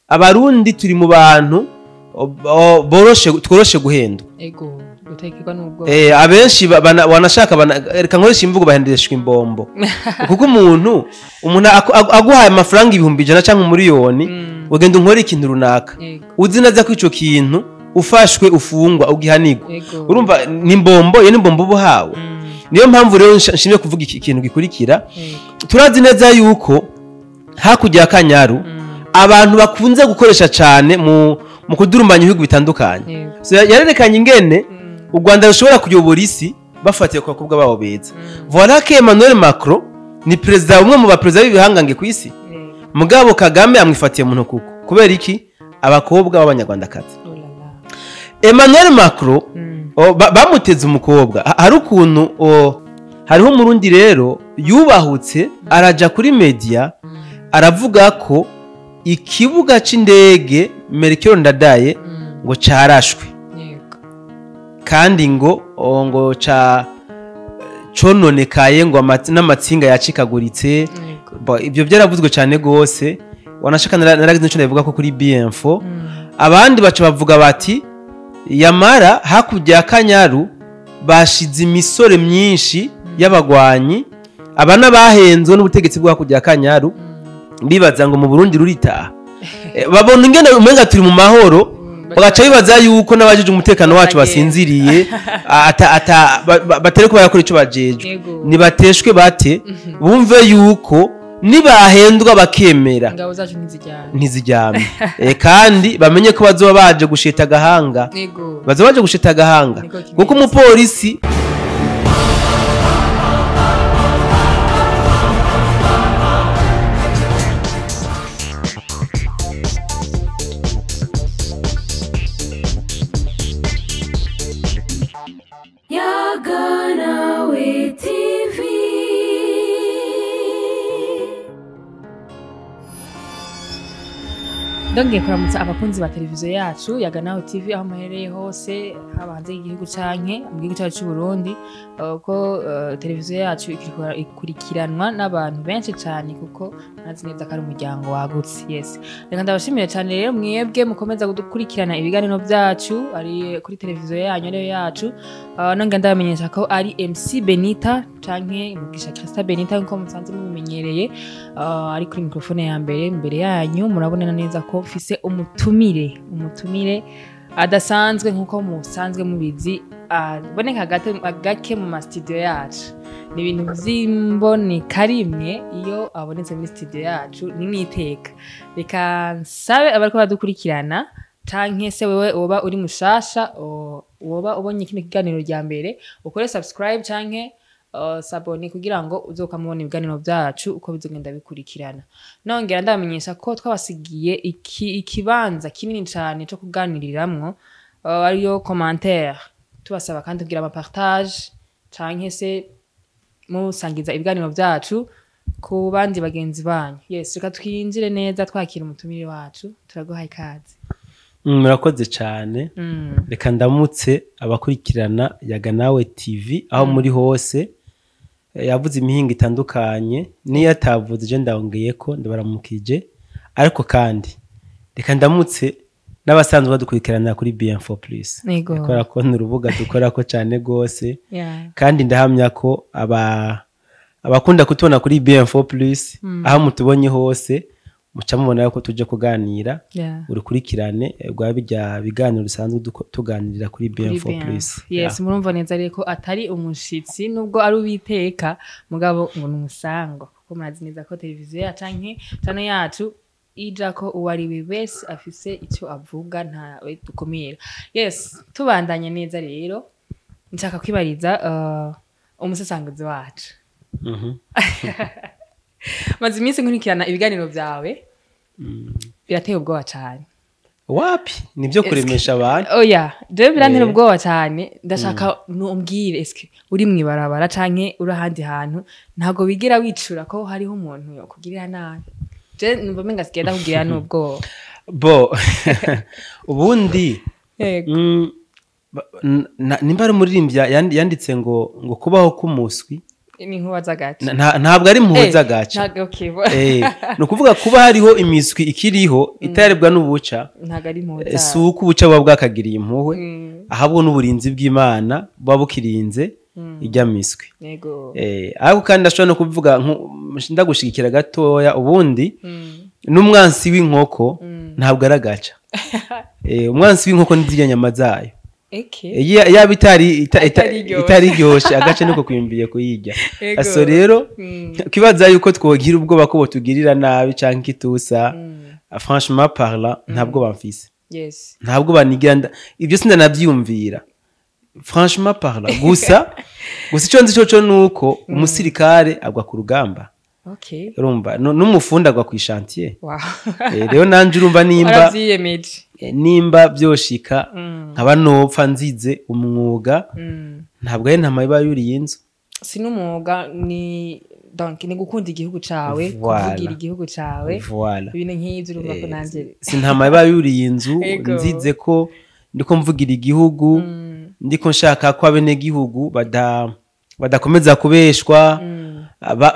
Abarundi turi mu bantu boroshe, tworoshe guhendwa. Ego, gutekerwa n'ubwo. Abenshi wanashaka reka nkoresha imvugo, bahendeshwa imbombo. Kuko umuntu aguhaye amafaranga 100,000 canke 1,000,000, ugenda unkora ikintu runaka. Uzi neza ko ico kintu ufashwe ufungwa ugihanirwa. Urumva ni imbombo, iyo ni imbombo ubuhawe. Niyo mpamvu rero nshimye kuvuga ikintu gikurikira. Turazi neza yuko hakurya ya Kanyaru abantu bakunze gukoresha cyane mu kudurumbanya ibihugu bitandukanye. So yarerekanye ingene u Rwanda rushobora kuyobora isi bafatiye ku bakobwa babo beza. Voilà que Emmanuel Macron ni perezida, umwe mu baperezida b'ibihangange ku isi. Mugabo Kagame amwifatiye mu ntoki kuko kubera iki? Abakobwa b'abanyarwandakazi. Emmanuel Macron bamuteze umukobwa. Hari ukuntu hariho umurundi rero yubahutse araja kuri media aravuga ko ikibuga c'indege Melchior Ndadaye ngo carashwe. Kandi ngo ca cononekaye, ngo n'amatsinga yacikaguritse. Ibyo byaravuzwe cyane gose. Wanashaka naragize nico ndabivuga ko kuri BM4. Abandi baca bavuga bati yamara hakurya ya Kanyaru bashize imisore myinshi y'abagwanyi, abana bahenzwe n'ubutegetsi bwo hakurya ya Kanyaru, bibaza ngo mu Burundi ruritaha. Babona ingene umenga turi mu mahoro, bagaca bibaza yuko n'abajije umutekano wacu basinziriye, batari ko barakora ico bajejwe. Nibateshwe bate, bumve yuko nibahendwa bakemera ingabo zacu ntizijyame. Kandi bamenye ko bazoba baje gusheta agahanga. Bazoba baje gusheta agahanga. Kuko umupolisi Yaganawe TV. Ndongeye kuramutsa abakunzi ba televiziyo yacu Yaganawe TV aho muherereye hose, haba hanze y'igihugu canke mu gihugu cyacu cy'u Burundi, ko televiziyo yacu ikurikiranwa n'abantu benshi cyane kuko nazi neza ko ari umuryango wagutse. Yes, reka ndabashimire cyane rero mwebwe mukomeza gukurikirana ibiganiro byacu ari kuri televiziyo yanyu ariyo yacu. Nongeye ndabamenyesha ko ari MC Benita canke Mugisha Christa Benita nkuko musanzwe mubimenyereye, ari kuri microphone ya mbere imbere yanyu. Murabona neza ko mfise umutumire adasanzwe nkuko musanzwe mubizi, aboneka gake mu ma studio yacu. Ni ibintu vy'imboneka rimwe iyo abonetse muri studio yacu, ni niteka. Reka nsabe abariko badukurikirana canke se wewe woba uri mushasha, woba ubonye kino kiganiro rya mbere, ukore subscribe canke sabone kugira ngo uzokamubona ibiganiro byacu uko bizogenda bikurikirana. Nongera ndabamenyesha ko twabasigiye ikibanza kinini cyane cyo kuganiriramwo, ariyo commentaire. Tubasaba kandi kugira ama partage canke se musangiza ibiganiro byacu ku bandi bagenzi banyu. Yes, reka twinjire neza twakira umutumire wacu. Turaguhaye ikaze. Murakoze cyane. Reka ndamutse abakurikirana Yaganawe TV aho muri hose. Yavuze imihinga itandukanye, niyo atavuze je ndongeye ko ndabaramukije. Ariko kandi reka ndamutse n'abasanzwe badukurikirana kuri BM4 Plus. Kubera ko ni urubuga dukora ko cyane gose. Kandi ndahamya ko abakunda kutubona kuri BM4 Plus aho mutubonye hose muca mubona yuko tuje kuganira urukurikirane rwa bijya biganiro bisanzwe tuganirira kuri BM4 Plus. Yes, murumva neza reko atari umushitsi nubwo ari ubiteka, mugabo ngo numusango kuko murazi neza ko televiziyo ya canke channel yacu ija ko uwari we wese afise icyo avuga nta we dukomera. Yes, tubandanye neza rero nshaka kwibariza umusasanguzi wacu. Maze iminsi nkurikirana ibiganiro byawe, birateye ubwoba cyane. Wapi nibyo kuremesha abantu? Oya, jewe birantera ubwoba cyane. Ndashaka numbwire, eske uri mwibarabara canke uri ahandi hantu ntago bigira wicura ko hariho umuntu yokugirira nabi? Je numva menga sigenda kugirira n'ubwoba. Bo ubundi nimba ari umuririmbyi yanditse ngo kubaho k'umuswi Ni inkuba z'agace. Ntabwo ari impuhwe z'agace. Ntabwo, okay. Ni ukuvuga kuba hariho imiswi ikiriho itarebwa n'ubuca, Ntabwo ari impuhwe si zabo. uko ubuca buba bwakagiriye impuhwe, ahubwo n'uburinzi bw'Imana buba bukirinze ijya miswi. Ariko kandi ndashobora no kuvuga ndagushigikira gatoya, ubundi n'umwansi w'inkoko ntabwo ari agaca. Umwansi w'inkoko ni zirya nyama zayo. Yaba Itari iryoshe. itari iryoshe, agace niko kwiyumviye kuyirya. So rero kibaza yuko twogira ubwoba ko botugirira nabi canke itusa, franchement parlant, ntabwo bamfise. Ntabwo banigira ibyo sindanavyiyumvira, franchement parlant. Gusa ico nzi coco nuko umusirikare agwa ku rugamba. Urumva, n'umufundi agwa ku chantier. Rero nanje urumva nimba Waravyiyemeje. Nimba vyoshika nkaba nopfa nzize umwuga, ntabwo ari ntama iba yuriye inzu. Si n'umwuga, ni donc ni gukunda igihugu cawe, kuvugira igihugu cawe. Ibintu nk'ivyo, urumva ko nanje Si ntama iba yuriye inzu. Nzize ko ndiko mvugira igihugu, ndiko nshaka ko abenegihugu badakomeza kubeshwa,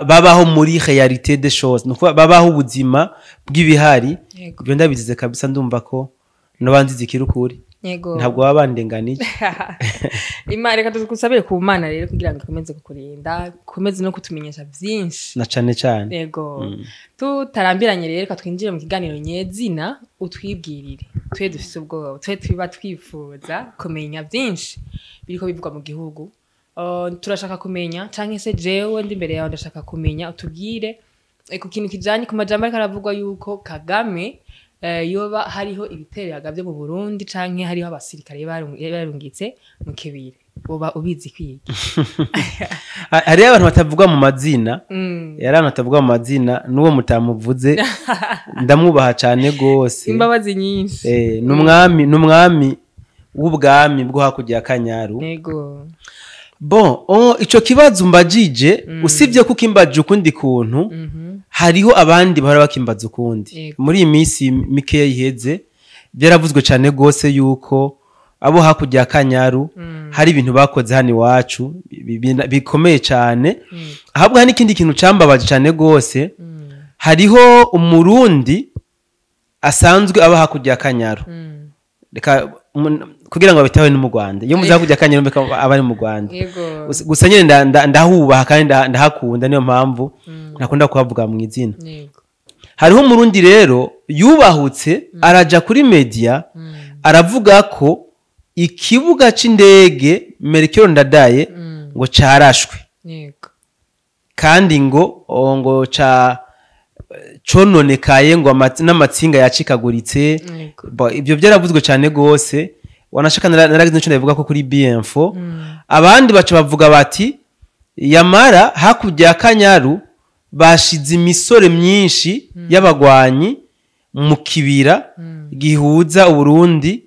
babaho muri réalité des choses, ni ukuvuga babaho ubuzima bw'ibihari. Ibyo ndabizize kabisa, ndumva ko noba nzize ikirukuri. Ntabwo baba bandenganiye. Imana, reka tugusabire ku Mana rero kugira ngo ikomeze kukurinda, ikomeze no kutumenyesha vyinshi. Na cane cane. Yego. Tutarambiranye rero, reka twinjire mu kiganiro nyezina, utwibwirire. Twe dufise ubwoba, twe twiba twifuza kumenya vyinshi biriko bivugwa mu gihugu. Turashaka kumenya, canke se jewe ndi imbere yawe ndashaka kumenya, utubwire ku kintu kijanye ku majambo ariko aravugwa yuko Kagame yoba hariho ibitero yagavye mu Burundi, canke hariho abasirikare barungitse mu kibiri. Woba ubizi kwiga? Hariho abantu batavuga mu mazina. Yari abantu batavuga mu mazina, n'uwo mutamuvuze ndamwubaha cane gose. Imbabazi nyinshi. Ni umwami w'ubwami bwo hakurya ya Kanyaru. Bon, oh, ico kibazo mbajije, usibye kuko imbaje ukundi kuntu, hariho abandi bahora bakimbaza ukundi. Muri iyi minsi mikeya iheze byaravuzwe cane gose yuko abo hakurya ya Kanyaru hari ibintu bakoze hano iwacu bikomeye cane. Ahubwo hari n'ikindi kintu cambabaje cane gose. Hariho Umurundi asanzwe aba hakurya ya Kanyaru. Reka kugira ngo babitaho, ni mu Rwanda. Iyo muza hakurya ya Kanyaru, mbeka aba ari mu Rwanda. Gusa nyene ndahubaha kandi ndahakunda, niyo mpamvu ntakunda kuhavuga mu izina. Hariho Umurundi rero yubahutse araja kuri media aravuga ko ikibuga c'indege Melchior Ndadaye ngo carashwe, kandi ngo oh, ngo ca cononekaye, ngo n'amatsinga yacikaguritse. Ibyo byaravuzwe cyane gose, wanashaka naragize nico ndabivuga ko kuri BMfo. Abandi baca bavuga bati yamara hakurya ya Kanyaru bashize imisore myinshi y'abagwanyi mu kibira gihuza Uburundi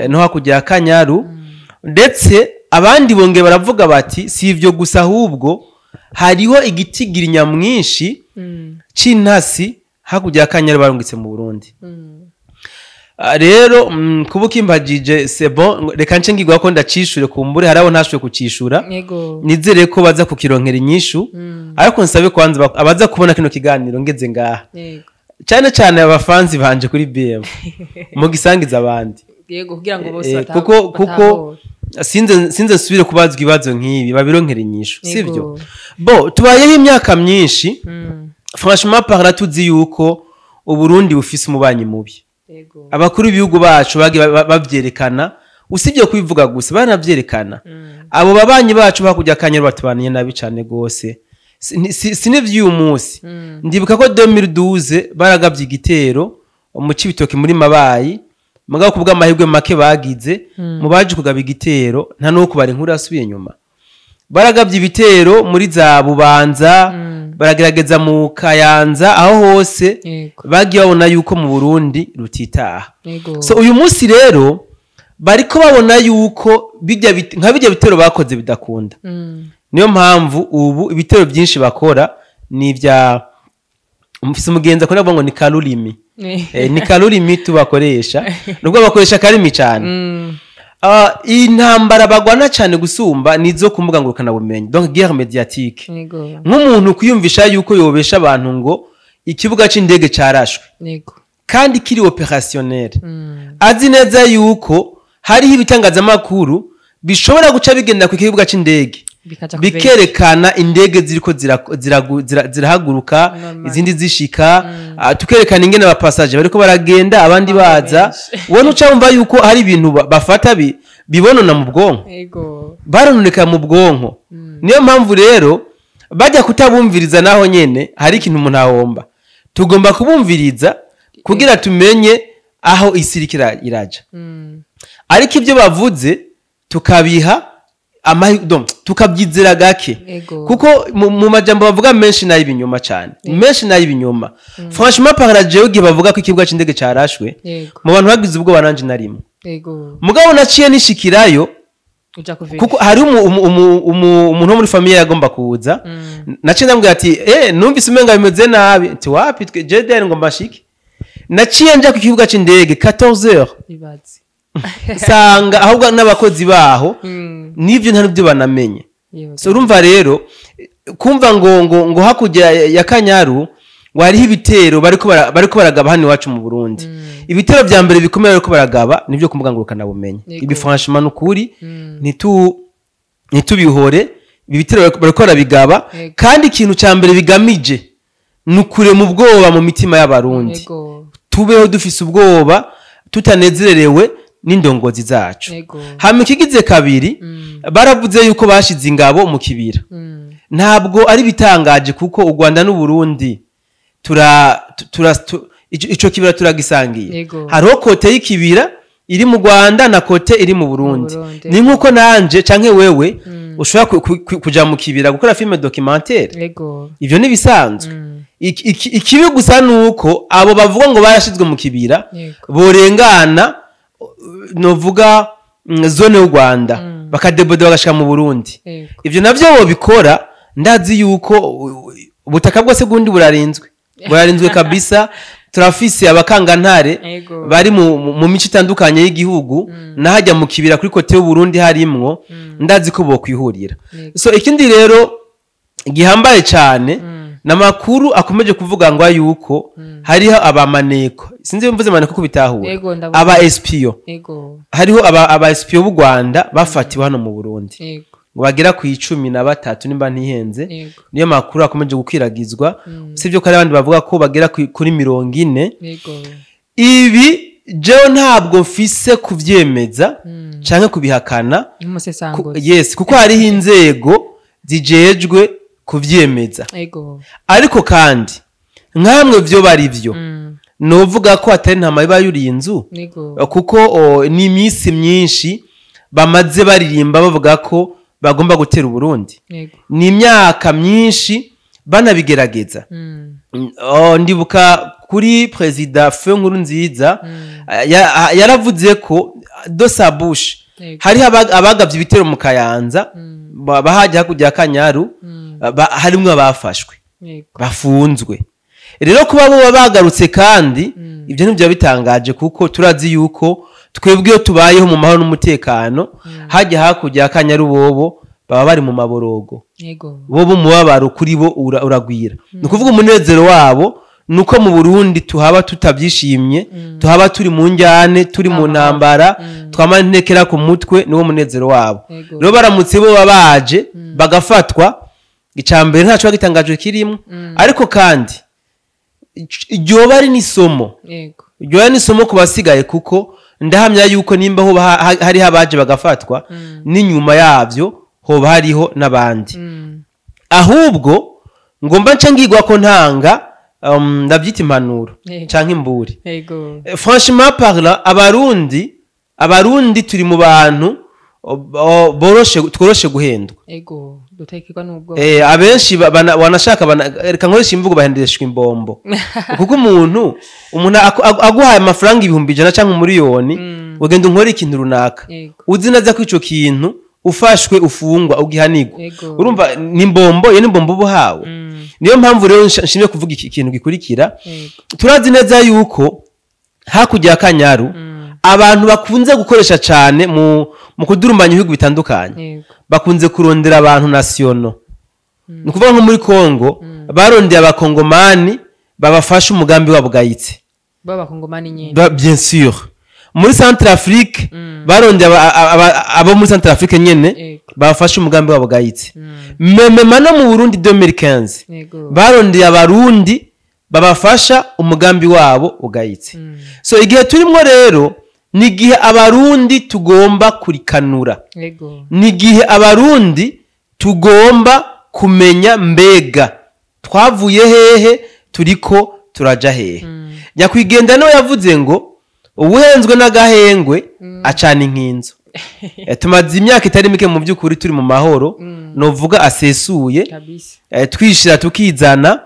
no hakurya ya Kanyaru. Ndetse abandi bongeye baravuga bati si ivyo gusa, ahubwo hariho igitigiri nyamwinshi c'intasi hakurya ya Kanyaru barungitse mu Burundi. Rero kuba ukimbajije, c'est bon, reka nce ngirwa ko ndacishure, kumbure hari abo ntashoboye kucishura. Nizere ko baza kukironkera inyishu. Ariko nsabe kwanza abaza kubona kino kiganiro ngeze ngaha, cyane cyane abafanzi banje kuri BM, mugisangiza abandi. Yego, kugira ngo bose Kuko batahure. Sinze nsubire kubazwa ibibazo nk'ibi, babironkera inyishu. Sivyo? Bo tubayeho imyaka myinshi, franchement parlant, tuzi yuko Uburundi bufise umubanyi mubi. Abakuru b'ibihugu bacu bagiye bavyerekana, usibye kubivuga gusa baranavyerekana. Abo babanyi bacu hakurya Kanyaru batubaniye nabi cane gose. Si n'ivy'uyu munsi. Ndibuka ko 2012 baragabye igitero mu Cibitoke muri Mabayi, mugabo kubw'amahirwe make bagize, mu baje kugaba igitero nta n'uwo kubara inkuru yasubiye inyuma. Baragabye ibitero muri za Bubanza, baragerageza mu Kayanza, aho hose bagiye babona yuko mu Burundi rutitaha. So uyu munsi rero bariko babona yuko bijya nka bijya bitero bakoze bidakunda. Niyo mpamvu ubu ibitero byinshi bakora ni ibya mfise umugenzi akunda kuvuga ngo ni karurimi. Ni karurimi tubakoresha, nubwo bakoresha karimi cyane. Intambara bagwana cyane gusumba nizo ku mbuga ngurukanabumenyi, donc guerre médiatique. Nk'umuntu kwiyumvisha yuko yobesha abantu ngo ikibuga c'indege carashwe kandi kiri opérationnel, azi neza yuko hariho ibitangazamakuru bishobora guca bigenda ku kibuga c'indege, bikaja bikerekana indege ziriko zirahaguruka, Normal. izindi zishika, tukerekana ingene aba passagers bariko baragenda, abandi baza. Benshi. Ubona uca wumva yuko hari ibintu bafata bibonona mu bwonko, barononeka mu bwonko. Niyo mpamvu rero bajya kutabumviriza, naho nyene hari ikintu umuntu ahomba. Tugomba kubumviriza kugira tumenye aho isi iriko iraja, ariko ibyo bavuze tukabiha donc, tukabyizera gake, kuko mu majambo bavuga menshi n'ay'ibinyoma cyane, menshi n'ay'ibinyoma. Franchement parlant, jewe igihe bavuga ko ikibuga c'indege carashwe, mu bantu bagize ubwoba nanje narimwe. Mugabo naciye nishikirayo, uja kuvira kuko hari umuntu wo muri famille yagomba kuza. Naciye ndamubwira ati: "Numvise umenga bimeze nabi." Nti: "Wapi, twe JDR ngo mbashike." Naciye nja ku kibuga c'indege 14h, ibaze sanga ahubwo n'abakozi baho n'ivyo nta n'ibyo banamenye. So urumva rero, kumva ngo hakurya ya Kanyaru ngo hariho ibitero bariko baragaba hano iwacu mu Burundi, ibitero vya mbere bikomeye bariko baragaba nivyo ku mbuga ngurukanabumenyi. Ibi franchement nukuri, ntitubihore. Ibi bitero bariko barabigaba, kandi ikintu ca mbere bigamije ni ukurema ubwoba mu mitima y'Abarundi, tubeho dufise ubwoba, tutanezerewe n'indongozi zacu. Hama ikigize kabiri, baravuze yuko bashize ingabo mu kibira. Ntabwo ari bitangaje, kuko u Rwanda n'u Burundi tura tura ico kibira turagisangiye. Hariho côté y'ikibira iri mu Rwanda na côté iri mu Burundi. Burundi. Ni nkuko nanje canke wewe ushobora kuja mu kibira gukora film documentaire. Ivyo ni bisanzwe. Ikibi gusa nuko abo bavuga ngo barashizwe mu kibira borengana, novuga zone y'u Rwanda, bakadeboda bagashika mu Burundi. Ivyo navyo bobikora, ndazi yuko ubutaka bwose bw'undi burarinzwe, burarinzwe kabisa. Turafise abakangantare bari mu mico itandukanye y'igihugu, n'ahajya mu kibira kuri côté y'u Burundi harimwo, ndazi ko bokwihurira. So ikindi rero gihambaye cyane, n'amakuru akomeje kuvuga ngo yuko hariho abamaneko, sinzi mvuze maneko ko bitahura, Yego, ndabona. aba espions, hariho aba espions b'u Rwanda bafatiwe hano mu Burundi, ngo bagera ku 13 nimba ntihenze. Niyo makuru akomeje gukwiragizwa, usibye ko hari abandi bavuga ko bagera kuri 40. Ibi jewe ntabwo mfise kuvyemeza canke kubihakana. Nk'umusesanguzi. Yes, kuko hariho inzego zijejwe kuvyemeza. Ariko kandi nkamwe vyo bari vyo, novuga ko atari ntama iba yuriye inzu, kuko ni iminsi myinshi bamaze baririmba bavuga ko bagomba gutera Uburundi. Ni imyaka myinshi banabigerageza. Ndibuka kuri perezida feu Nkurunziza, yaravuze ko de sa bouche hariho abagavye ibitero mu Kayanza, bahajya hakurya ya Kanyaru, harimwo abafashwe, bafunzwe. Rero kuba bo bagarutse kandi, ibyo ntibyo bitangaje, kuko turazi yuko twebwe iyo tubayeho mu mahoro n'umutekano, hajya hakurya ya Kanyaru bobo baba bari mu maborogo. Bobo umubabaro kuri bo uragwira. Ni ukuvuga umunezero wabo ni uko mu Burundi tuhaba tutabyishimye, tuhaba turi mu njyane, turi mu Amahoro. ntambara, twama ntekera ku mutwe, niwo munezero wabo. Rero baramutse bo baje bagafatwa, icambere ntaco bagitangajwe kirimo, ariko kandi ryoba ari n'isomo, ryoba ari n'isomo ku basigaye, kuko ndahamya yuko nimba hoba hariho abaje bagafatwa, n'inyuma yavyo hoba hariho n'abandi. Ahubwo ngomba nce ngirwa ko ntanga, ndabyita impanuro canke imburi. Franchement parlant, Abarundi turi mu bantu boroshe, tworoshe guhendwa. Ego, dutekerwa n'ubwo. Abenshi wanashaka reka nkoresha imvugo, bahendeshwa imbombo, kuko umuntu aguhaye amafaranga 100,000 canke 1,000,000, ugenda unkora ikintu runaka, uzi neza ko ico kintu ufashwe ufungwa, ugihanirwa. Urumva ni imbombo, iyo ni imbombo uba uhawe. Niyo mpamvu rero nshimye kuvuga ikintu gikurikira. Turazi neza yuko hakurya ya Kanyaru Abantu bakunze gukoresha cyane mu kudurumbanya ibihugu bitandukanye, bakunze kurondera abantu nationaux. Ni ukuvuga nko muri Kongo barondeye Abakongomani babafasha umugambi wabo ugayitse. B'Abakongomani nyine. Bien sûr, muri Centrafrique barondeye abo muri Centrafrique nyene babafasha umugambi wabo ugayitse. Même no mu Burundi 2015 barondeye Abarundi babafasha umugambi wabo ugayitse. So igihe turimwo rero ni igihe Abarundi tugomba kurikanura, ni igihe Abarundi tugomba kumenya mbega twavuye hehe, turiko turaja hehe. Nyakwigendera niwe yavuze ngo uwuhenzwe n'agahengwe acana inkinzo. Tumaze imyaka itari mike mu by'ukuri turi mu mahoro, novuga asesuye, twishira tukizana,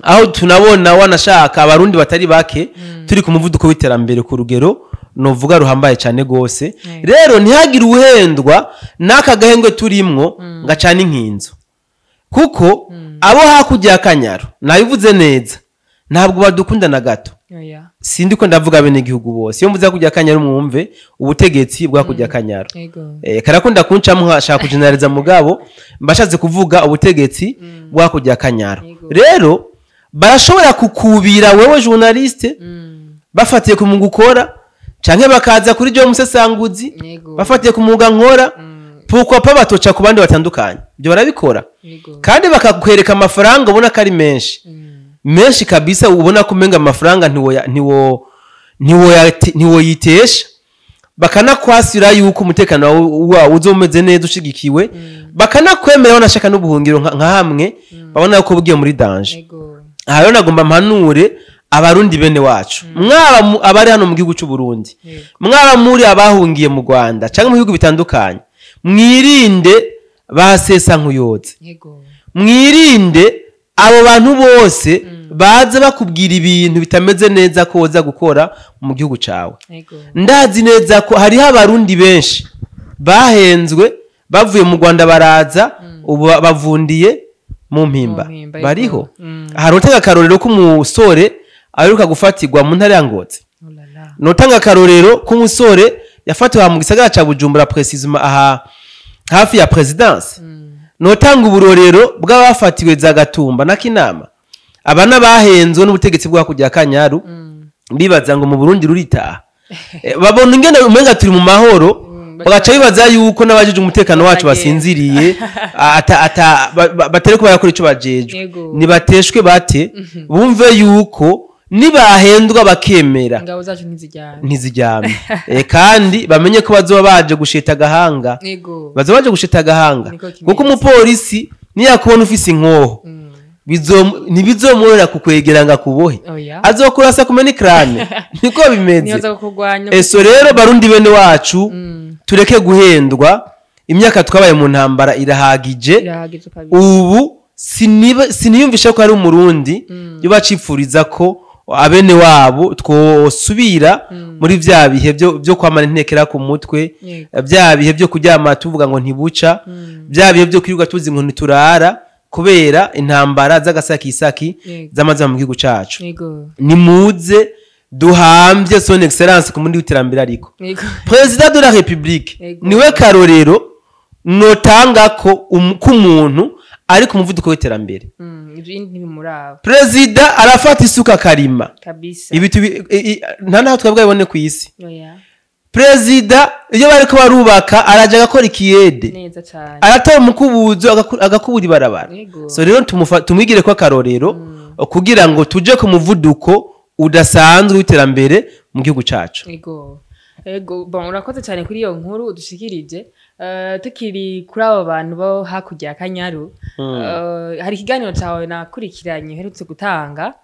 aho tunabona wanashaka Abarundi batari bake turi ku muvuduko w'iterambere ku rugero novuga ruhambaye cyane gose. Rero ntihagire uhendwa n'aka gahengwe turimwo ngo acane inkinzo, kuko abo hakurya y'Akanyaru, nabivuze neza, ntabwo badukunda na gato. Oya. Sindi ko ndavuga bene igihugu bose. Iyo mvuze hakurya y'Akanyaru, mwumve ubutegetsi bwa hakurya y'Akanyaru. Karakunda kuncamwo ashaka kugeneraliza, mugabo mbashatse kuvuga ubutegetsi bwa hakurya y'Akanyaru. Rero barashobora kukubira wewe journaliste bafatiye ku mwuga ukora, canke bakaza kuri jo musesanguzi bafatiye ku mwuga nkora. Pourquoi pas batoca ku bandi batandukanye? Ibyo barabikora. Kandi bakakwereka amafaranga ubona ko ari menshi, menshi kabisa, ubona ko umenga amafaranga ntiwoyitesha, bakanakwasira yuko umutekano wawe uzoba umeze neza ushigikiwe, bakanakwemera wanashaka n'ubuhungiro nka hamwe babona ko bugiye muri danger. Aha rero nagomba mpanure Abarundi bene wacu, mwaba abari hano mu gihugu cy'u Burundi, mwaba muri abahungiye mu Rwanda cyangwa mu bihugu bitandukanye, mwirinde basesa nkuyotse. Mwirinde abo bantu bose baza bakubwira ibintu bitameze neza ko woza gukora mu gihugu cawe. Ndazi neza ko hariho Abarundi benshi bahenzwe bavuye mu Rwanda baraza, ubu bavundiye mu Mpimba. Mu Mpimba, Bariho. Yego. Hari utanga akarorero k'umusore aheruka gufatirwa mu ntara ya Ngozi. Oh là là. Notanga akarorero k'umusore yafatiwe aha mu gisagara ca Bujumbura, précisément aha hafi ya présidence. Notanga uburorero bw'abafatiwe za Gatumba na Kinama. Aba n'abahenzwe n'ubutegetsi bwo hakurya ya Kanyaru, bibaza ngo mu Burundi ruritaha. Babona ingene umenga turi mu mahoro, bagaca bibaza yuko n'abajejwe umutekano wacu Bagenda. basinziriye, ata ata batari ko barakora ico bajejwe. Nibateshwe bate, bumve yuko nibahendwa bakemera, Ingabo zacu ntizijyana. Ntiziryame. Kandi bamenye ko bazoba baje gusheta agahanga. Bazoba baje gusheta agahanga, Niko kimeze. kuko umupolisi niyakubona ufise inkoho, ntibizomworohera kukwegera ngo akubohe. Oya. Azokurasa kumena ikrane, niko bimeze. Niyoza kukurwanya. Eso rero, Barundi bene wacu, tureke guhendwa. Imyaka twabaye mu ntambara irahagije. Irahagije kabisa. Ubu siniyumvisha ko ari Umurundi yo bacipfuriza ko abene wabo twosubira muri vya bihe byo kwamara intekera ku mutwe, bya bihe byo kuryama tuvuga ngo ntibuca, bya bihe byo kwirirwa tuzi ngo ntiturara kubera intambara z'agasakisaki zamaze mu gihugu cacu. Nimuze duhambye Son Excellence ku mundi w'iterambere, ariko Président de la République niwe karorero notanga ko k'umuntu ari ku muvuduko w'iterambere. Ibindi ntibimuraba. Perezida arafata isuka akarima. Kabisa. Ibi nta naho twebwe bibone ku isi. Oya. Perezida iyo bariko barubaka araja agakora ikiyede, Neza cyane. aratora umukubuzo agakubura ibarabara. So rero tumwigire ko akarorero kugira ngo tuje ku muvuduko udasanzwe w'iterambere mu gihugu cacu. Ego. Bon, urakoze cyane kuri iyo nkuru udushikirije. Tukiri kuri abo bantu bo hakurya ya Kanyaru, hari ikiganiro cyawe nakurikiranye uherutse gutanga.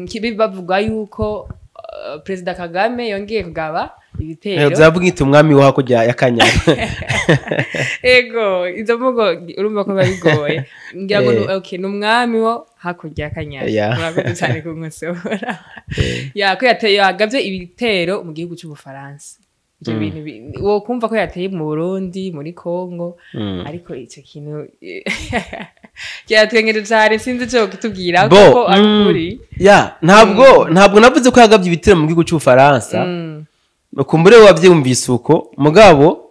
Kibi bavuga yuko Perezida Kagame yongeye kugaba ibitero. Vyabwita umwami wo hakurya ya Kanyaru. Ego, izo mvugo urumva ko biba bigoye. Ngira ngo okay, ni umwami wo hakurya ya Kanyaru. Murakoze cyane kunkosora. Ya ko yateye, yagavye ibitero mu gihugu cy'Ubufaransa. Ivyo bintu wo kumva ko yateye mu Burundi, muri Congo, ariko ico kintu kiratwengeje cyane, sinzi ico kitubwira Bo, kuko ari ukuri. Ya, ntabwo navuze ko yagavye ibitero mu gihugu c'Ubufaransa. Kumbure wavyumvise uko, mugabo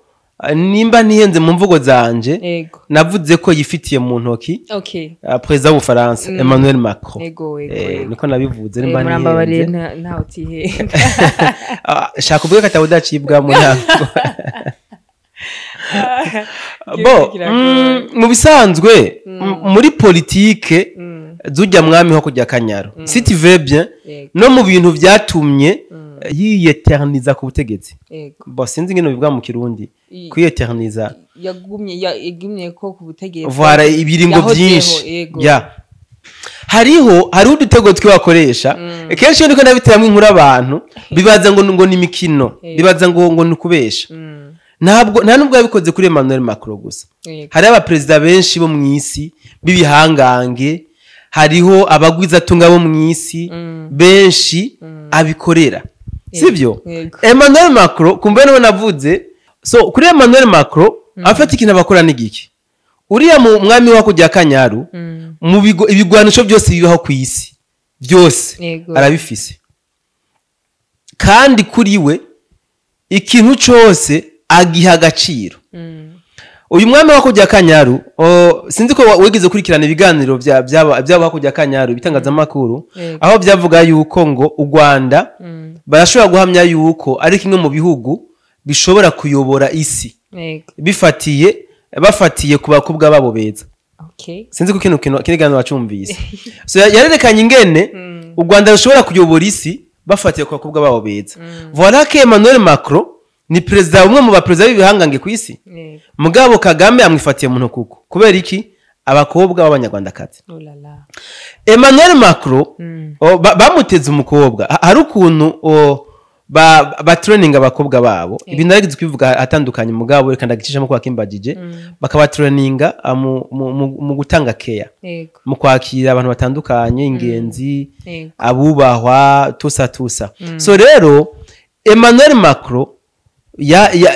nimba ntihenze mu mvugo zanje, navuze ko yifitiye mu ntoki perezida w'Ubufaransa Emmanuel Macron. Ego, ego, ego. Niko nabivuze, nimba Murambabariye, ntihenze. Ntawe utihenda. Shaka uvuge ko atawudacibwa mu ntango. Bo mu bisanzwe muri politike zujya mwami ho kujya Kanyaru, si tu veux bien, no mu bintu vyatumye yiyeterniza ku butegetsi. Bo sinzi ingene bivuga mu Kirundi, kwiyeterniza. Yagumye ko ku butegetsi. Voilà, ibiringo Yahozeho, byinshi. Ya, hariho udutego twe bakoresha kenshi. Iyo ndiko ndabiteramwo inkuru, abantu bibaza ngo ni imikino, bibaza ngo ni ukubesha. Ntabwo, nta nubwo yabikoze kuri Emmanuel Macron gusa. Hariho abaperezida benshi bo mu isi b'ibihangange, hariho abagwizatunga bo mu isi benshi abikorera, sibyo? Yego. Emmanuel Macron, kumbe niwe navuze. So kuri Emmanuel Macron, afata ikintu abakora n'igiki? Uriya mu mwami wa kujya Kanyaru, mu bigo ibigwanisho byose bibaho ku isi byose arabifise, kandi kuri we ikintu cyose agiha agaciro. Uyu mwami wa kujya Kanyaru, sinzi ko wigeze gukurikirana ibiganiro byaba hakurya Kanyaru, ibitangazamakuru, aho byavuga yuko ngo u Rwanda barashobora guhamya yuko ari kimwe mu bihugu bishobora kuyobora isi bafatiye ku bakobwa babo beza. Sinzi ko kino kiganiro wacumvise. So yarerekanye ingene u Rwanda rushobora kuyobora isi bafatiye ku bakobwa babo beza. Voilà que Emmanuel Macron ni perezida, umwe mu baperezida b'ibihangange ku isi, mugabo Kagame amwifatiye mu ntoki. Kuko kubera iki? Abakobwa b'Abanyarwandakazi. Oh là là. Emmanuel Macron, bamuteze umukobwa. Hari ukuntu batraininga abakobwa babo. Ibintu narigeze kubivuga atandukanye, mugabo reka ndagicishamo kwa kimbagije. Bakabatraininga mu gutanga care, mu kwakira abantu batandukanye, ingenzi, abubahwa, tusa tusa. So rero Emmanuel Macron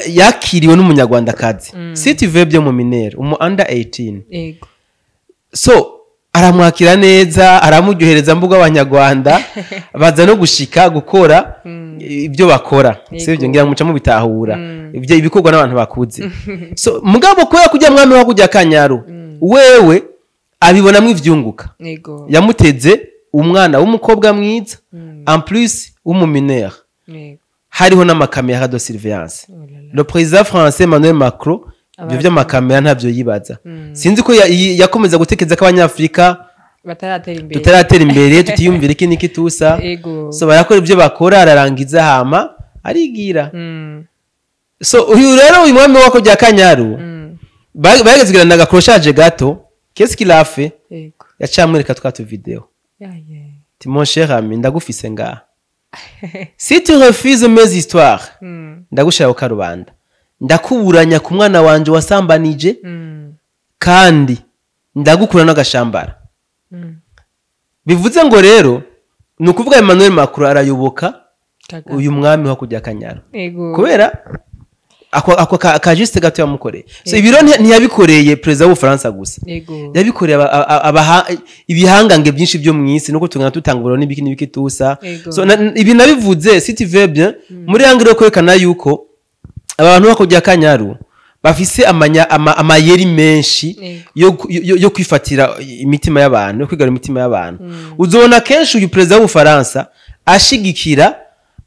yakiriwe n'Umunyarwandakazi, si tu veux bien, mu mineure, umu under 18. So aramwakira neza, aramuryohereza mbuga. Abanyarwanda baza no gushika gukora ibyo bakora, sibyo? Ngira muca mubitahura, ibyo ibikorwa n'abantu bakuze. So mugabo kubera kujya mwami wa kujya Kanyaru, wewe abibonamwo ivyunguka. Yamuteze umwana w'umukobwa mwiza, en plus w'umumineur. Hariho n'amakamera de surveillance. Oh là là. Le président français Emmanuel Macron, ibyo vy'amakamera ntavyo yibaza. Sinzi ko yakomeza gutekereza ko Abanyafrika bataratera imbere, tutaratera imbere, tutiyumvira iki n'iki tusa. So barakora ibyo bakora, ararangiza, hama arigira. So uyu rero, uyu mwami wako bya Kanyaru, bageze kugira agakrochaje gato. Qu'est-ce qu'il a fait? Yacamwereka twa tu video. Ti: "Mon cher ami, ndagufise ngaha. Si tu refuses mes histoires, ndagushira ku karubanda, ndakuburanya ku mwana wanje wasambanije, kandi ndagukura n'agashambara." Bivuze ngo rero ni ukuvuga Emmanuel Macron arayoboka Kagame. uyu mwami wa kujya Kanyara, kubera ako ka geste gato yamukoreye. So ibiro ntiyabikoreye perezida w'Ubufaransa gusa, yabikoreye ibihangange byinshi byo mu isi, nuko tugana tutanga uburoro n'ibiki n'ibiki tusa. So ibi nabivuze, si tu veux bien, muri angle yo kwerekana yuko abantu bakujya Kanyaru bafise amayeri menshi yo kwifatira imitima y'abantu, yo kwigarura imitima y'abantu. Uzobona kenshi uyu perezida w'Ubufaransa ashigikira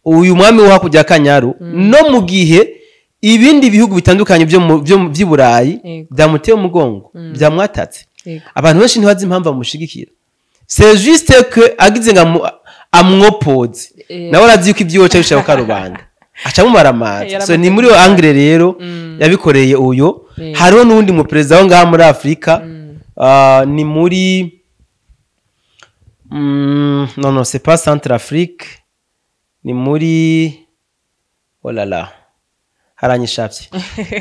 uyu mwami wo hakurya ya Kanyaru, no mu gihe ibindi bihugu bitandukanye vy'i Burayi byamuteye umugongo, byamwatatse. Abantu benshi ntibazi impamvu amushigikira. C'est juste que agize ngo amwopoze, nawe arazi yuko ibyo yoca bishaka karubanda, aca mumaramaza. So ni muri iyo angle rero yabikoreye uyo. Hariho n'uwundi mu perezida wo ngaha muri Afurika, ni muri non, non, c'est pas Centrafrique, ni muri, oh là là, haranyishavye.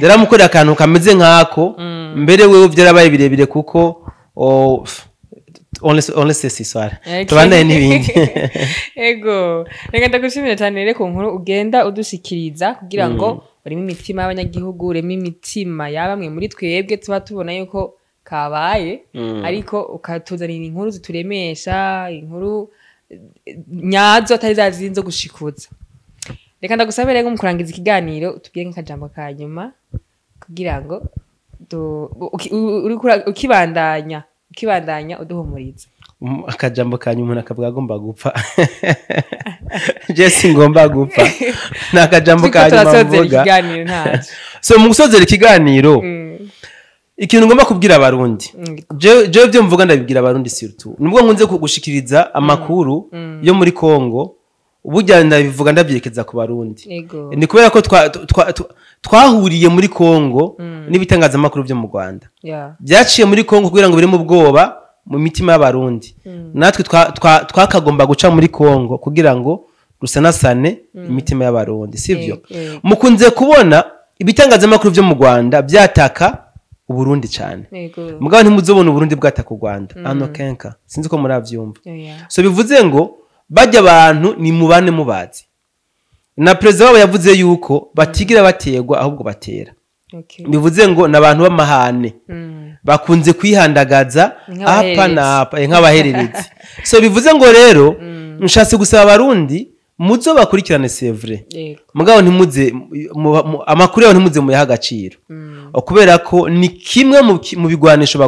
Yaramukorera akantu kameze nk'ako. Mbere wewe byarabaye birebire kuko on laisse cette histoire. Tubandanye n'ibindi. Ego, reka ndagushimire cyane rero ku nkuru ugenda udushikiriza kugira ngo ureme imitima y'abanyagihugu, ureme imitima ya bamwe muri twebwe tuba tubona yuko kabaye, ariko ukatuzanira inkuru zituremesha, inkuru nyazo, atari za zindi zo gushikuza. Reka ndagusabe rero mu kurangiza ikiganiro tubwire nk'akajambo ka nyuma kugira ngo ukibandanya uduhumuriza. Akajambo ka nyuma umuntu akavuga agomba gupfa. Je singomba gupfa. Ni akajambo ka nyuma mvuga. So mu gusozera ikiganiro, ikintu ngomba kubwira abarundi, jewe byo mvuga ndabibwira abarundi surtout nubwo nkunze kugushikiriza amakuru yo muri Kongo, burya ndabivuga ndabyerekeza ku barundi. Ni kubera ko twahuriye muri Kongo n'ibitangazamakuru byo mu Rwanda. Byaciye muri Kongo kugira ngo biri mu bwoba mu mitima y'abarundi. Natwe twakagomba guca muri Kongo kugira ngo rusanasane imitima y'abarundi, sivyo? Mukunze kubona ibitangazamakuru byo mu Rwanda byataka Uburundi cyane. Mugabo ntimuzobona Uburundi bwataka u Rwanda. Ano kenka sinzi ko muravyumva. So bivuze ngo bajya abantu ni mubane mubazi. Na president wabo yavuze yuko batigira bategwa ahubwo batera. Bivuze ngo nabantu b'amahane. Bakunze kwihandagaza apa na apa nk'abahererezi. So bivuze ngo rero nshatse gusaba abarundi muzo bakurikirane c'est vrai. Mugabo ntimuze amakuru yabo ntimuze muyaha agaciro. Kubera ko ni kimwe mu bigwanisho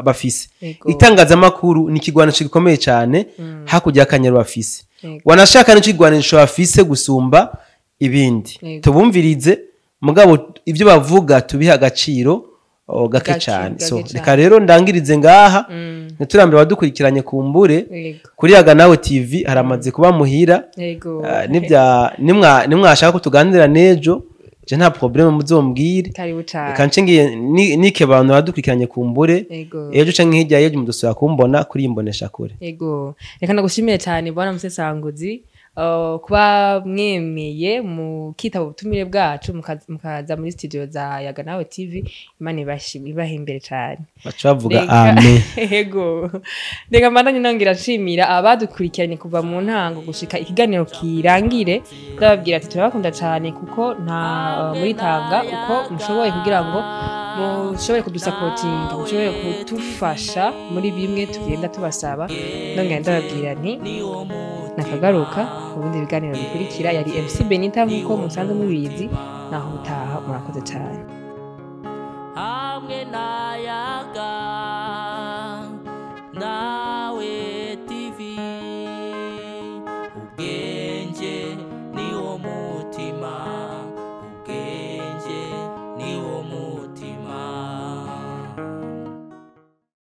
bafise. Itangazamakuru ni ikigwanisho gikomeye cyane hakurya y'Akanyaru bafise. Wanashaka n'ikigwanisho bafise gusumba ibindi. Tubumvirize mugabo ibyo bavuga tubiha agaciro gake cyane. So reka rero ndangirize ngaha, ntiturambire abadukurikiranye kumbure kuri Yaga Nawe TV haramaze kuba muhira. Nimwashaka ko tuganira nejo je nta problème muzombwire. Reka nce ngiye nike abantu badukurikiranye kumbure ejo canke hirya yejo mudusubira kumbona kuri imbonesha kure. Yego, reka ndagushimiye cyane bwana Musesanguzi kuba mwemeye mukitaba ubutumire bwacu mukaza muri studio za Yaga Nawe TV. Imana ibahe imbere cyane. Baca bavuga amen. Yego, reka mbandanye nongera nshimira abadukurikiranye kuva mu ntango gushika ikiganiro kirangire. Ndababwira ati turabakunda cyane kuko nta muritanga uko mushoboye kugira ngo mushobore kudusapotinga, mushobore kutufasha muri bimwe tugenda tubasaba. Nongera ndababwira nti nakagaruka mu bindi biganiro bikurikira. Yari MC Benita nkuko musanzwe mubizi, naho utaha. Murakoze cyane. Hamwe na Yaga.